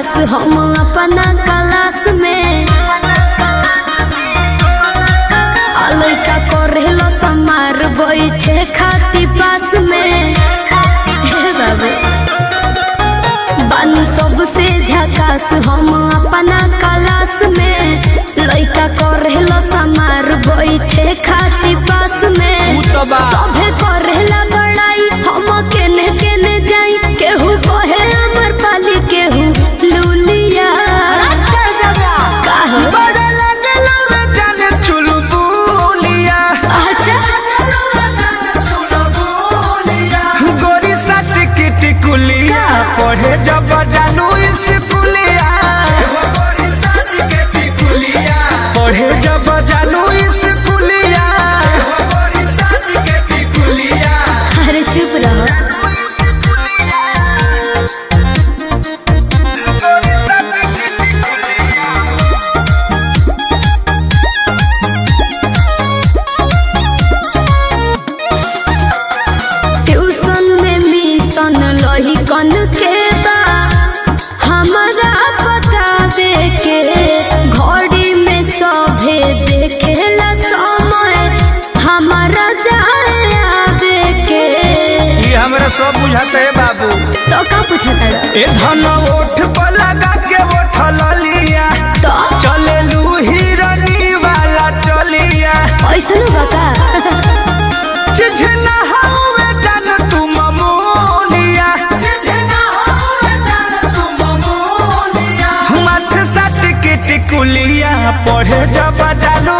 झकास हम अपना क्लास में। आ लइका करेलो समार बैठे खाती पास में। हे बाबू, बानी सबसे झकास हम अपना क्लास में। लइका करेलो समार बैठे खाती पास में। उ तो बा। सभे करेला बड़ाई, हम केने केने जाई। केहू कहे अमर पाली, केहू लुलिया। का हो? बड़ा लागल रे जाने चुलबुलिया। अच्छा। गोरी सा टिकट कुलिया, पढ़े जब जानू स्कूलिया। पढ़े जब जानू स्कूलिया। अरे चुप रहो। ट्यूशन में मिशन लही कन के बा हमरा बतावे के। घड़ी में सभे देखेला समय हमारा जाए आवे के। ये हमरा सब बुझाते है बाबू। तो का पूछता? ए धन ओठ पर लगा के ओठ लिया। तो चले लू हिरनी वाला चलिया। ऐसन बा का? चिझना हवे जान तू ममोलिया। चिझना हवे जान तू ममोलिया। मथ सा टिकट कुलिया, पढ़े जब जानू